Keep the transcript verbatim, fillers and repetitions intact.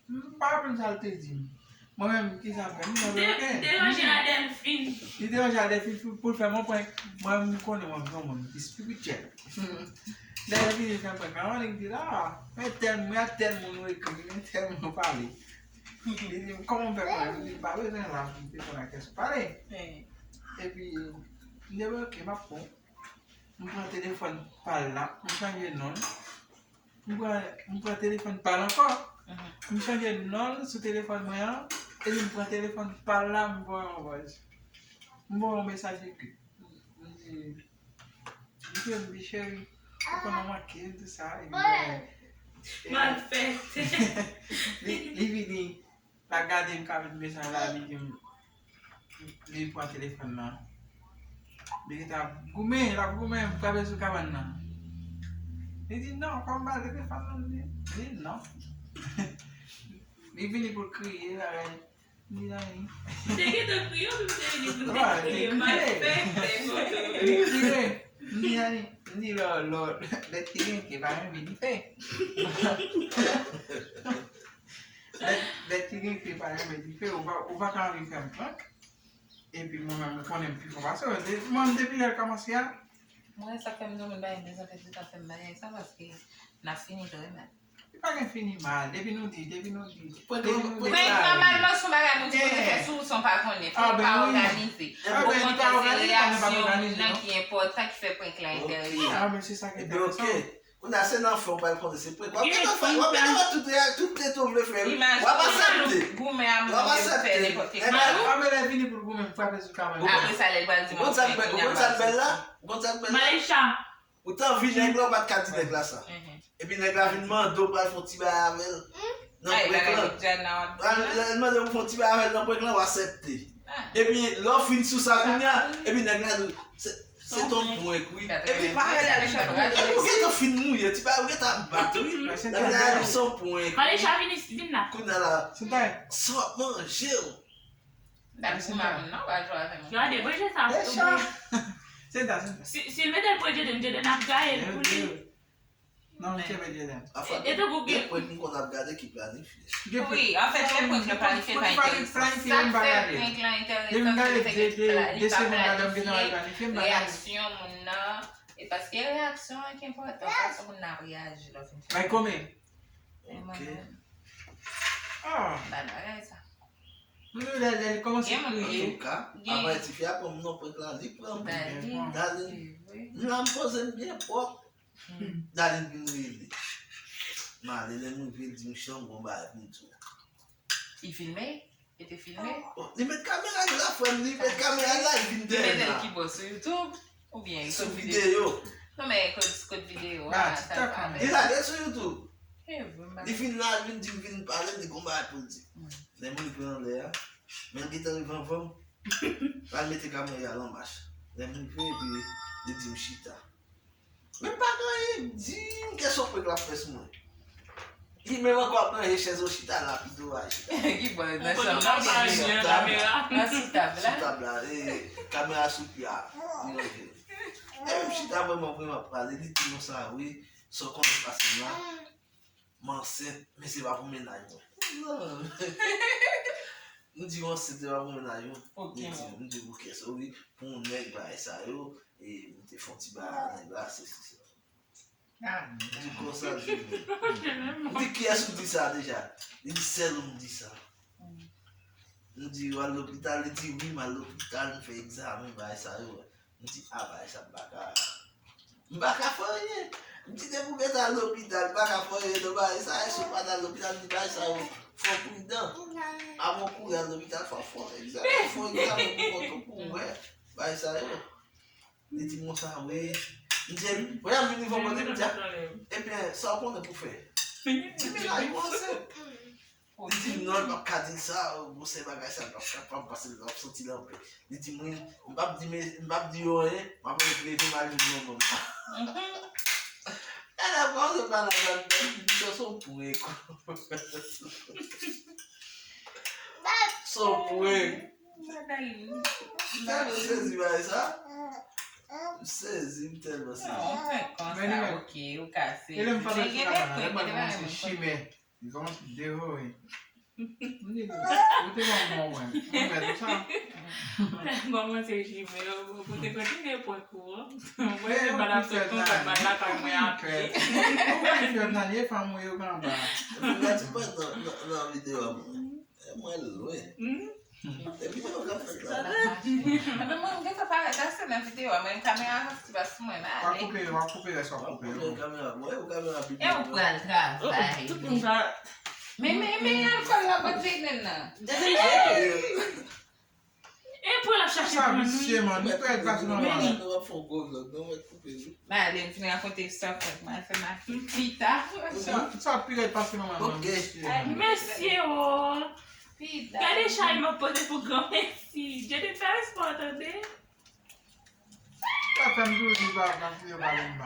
M pa konn sa l te di m. Mwen menm, ki sa m fè? M mande, ok. Deranje a Delphine. Li deranje a Delphine pou, pou l fè m yon prank. Mwen, m konnen mwen, m se yon moun ki spirityèl. Delphine fè m prank. Mwen, li di la, men tèl, mwen, tèl moun ou ekri, men tèl moun ou pale. Li di, kòman m fè konnen? M di, m pa bezwen la, m te konn ak kès pale. Epi, m di, ok, m ap pran. M pran telefòn pa l la, m chanje non l. M pran, m pran telefòn pa l ankò. M chanje non l sou telefòn mwen an. Epi m pran telefòn pa l la, m voye yon vòys. M voye yon mesaj ekri. M di, m di, m di, cheri, ou konn ou manke m, tou sa. Epi, Mal fèt. Li, li vini. L ap gade m ka met mesaj la, li di m, li pran telefòn nan. Li gentan ap goumen, l ap goumen, m frape sou kabann nan. Li di, non, fò m ba l telefòn nan, li di, li di, non. Li vini pou l kriye, bagay. M di, nan. Te gentan kriye, ou te vini pou l te kriye, mal fèt, te kontan. Li kriye. M di, nan. M di, lò, lò, lèt ki gen, ki pa renmen dife. Lèt, lèt ki gen, ki pa renmen dife, ou pa, ou pa ka anvi fè m prank. Epi mwen menm, ou konnen m pi fò pase w. Mwen, depi lè l kòmanse a. Mwen, sa k fè m di w, moun pa gen bezwen fè tout ap fè m bagay sa, paske n ap fini trè mal. Li pa gen fini mal. Depi nou di, depi nou di. Depi nou di. Prank la, nòmalman, se yon bagay moun sipoze fè sou ou san w pa konnen. Fò w pa òganize. Okontrè, se reyasyon moun nan ki enpòtan, ki fè prank la enteresan. Ah, men se sa k enteresan. Kounye a se nan fen w pral konnen se prank. W ap gentan fè, w ap gentan fè tout, tout tete w vle fè wi. W ap aksepte. Goumen a moun yo fè nenpòt ki bagay. Apre lè vini pou l goumen, m frape sou kabann nan. Apre sa, lè l pral di m ap fè kounye a m ap di. Ou konn sa k bèl la? Ou konn sa k bèl la? Malesha. Ou t anvi nèg la, ou pa t ka di nèg la sa. Epi nèg la vin mande w pral fè yon ti bagay avè l. Nan prank lan. Lè l mande w pou fè yon ti bagay avè l nan prank lan, w aksepte. Epi lè w fin sou sa kounye a, epi nèg la di w, se, se t on prank wi. Epi pa reyaji. Epi ou gentan fin mouye, ti bagay ou gentan ap bat wi. Nèg la di w se yon prank. Malesha, vin isi, vin la. Kounye a la, sa w ap manje w? Dam pou mamoun nan, w a jwe avè m. Gade, bwè je sa. Mesha. Senta, senta. Si, si l mete l pou Jaden, Jaden ap gaye l pou li. Non, m kenbe Jaden. E tankou gen. Pwen m konn ap gade ki planifye. Wi, anfèt, lè prank lan planifye pa enteresan. Sa k fè prank lan enteresan, se lefètke li pa planifye reyaksyon moun nan. E paske reyaksyon an ki enpòtan, fason moun nan ap reyaji lè w fin fè. Bay kòman? Ok. Ah, Bal bagay sa. m di w lè, lè l kòmanse kriye. Antouka, apa ti fi a pran m nan prank la, li pran m. Dale. M la m poze m byen pwòp. Dale vin rele. M ale, lè m rive, l di m, Chan, m gon bagay pou m di w. Li filme? Li te filme? Li met kamera li la, frè m, li met kamera li la, li vin dèyè m la. Li mete l ki bò, sou YouTube? Oubyen sou videyo? Non, men kot, kot videyo a, sa l pa avè. Li lage l sou YouTube. E vre, m pa. Li vin la, li vin di m, vin pale, li gon bagay pou l di. Lè m rive anlè a, men l gentan rive anvan m. L al mete kamera l an mach. Lè m rive, epi li di m chita. Men m pa gen anyen, m di m kesyon prank l ap fè sou mwen. Li menm ankò ap ranje chèz ou chita la, pito a chita. Ki bò, nan chanm nan, nan sou tab la. Nan sou tab la. Sou tab la, e kamera sou pye a, li ranje. Epi m chita vrèman, vrèman ap pale, li di m sa, wi, sa w konnen pase m la, m ansent, men se pa pou mennaj mwen. M di w ansent, se pa pou mennaj mwen. Li di m, m di w kesyon, wi, pou yon nèg bagay sa yo, e m te fè yon ti bagay a nèg la, se, se, se. M di konsa l di m. M di kiyès ou di sa deja? Li di sèl ou m di sa. M di w al lopital? Li di wi, m al lopital, m fè egzamen, bagay sa yo. M di a, bagay sa m pa ka. M pa ka fè anyen. M di depi w gentan al lopital, m pa ka fè anyen nan bagay sa, èske w pa t al lopital? M di bagay sa yo, fò w pridan. Avan w kouri al lopital, fò w fè egzamen, fè egzamen pou kont ou pou w wè bagay sa yo. Li di m konsa, wi. M di, wè, m vin rive bò li, m di, ebyen, sa w konnen pou fè? Di mennaj mwen ansent. Li di m non, l p ap ka di l sa, bon, se bagay sa, l p ap kapab pase, l p ap santi l anpè. Li di m wi, m p ap di, m p ap di yo anyen, m ap leve m al jwenn manman m. Gade kòman se pa la gad, m di sa se yon prank. Se yon prank. M tèlman sezi bagay sa. M sezi, m tèlman sezi. Yon prank konsa, ok, ou kase. Men gen de prank, gen de bagay moun. Li kòmanse devore. Ou te ban mwen, mwen mèt ou sa. Kòmanse jime, ou te kontinye prank ou an. Mwen se mal ap sot konprann mal la pa mwen api. Ou konn fèt nan ye fanm ou yo k anba. Gati pa nan videyo a mwen. Mwen lwen. Epi mwen ka fè sa. Mwen mwen gen sa parèt ase nan videyo a, mwen kamera ti pa sou mwen, mwen ale. Wa koupe, wa koupe lè sa koupe. Kamera, mwen ou kamera bibli. E ou pral travay. Tout moun sa. Men men men alkòl la bòt venen nan. E pou l ap chache sa pou nou. Visye man, nou pral pase nan mwen. Nou ap fè yon gwo vlog, nou mèt koupe li. Mwen ale m fin rakonte sa fèt, mwen fè ma fi pita. Sa pi rèd pase manman mwen. Ok. Mesye o. Gade chay m ap pote pou granmesi. Jede fè espò tande. Sa fè m toujou di pa nan videyo pa lè m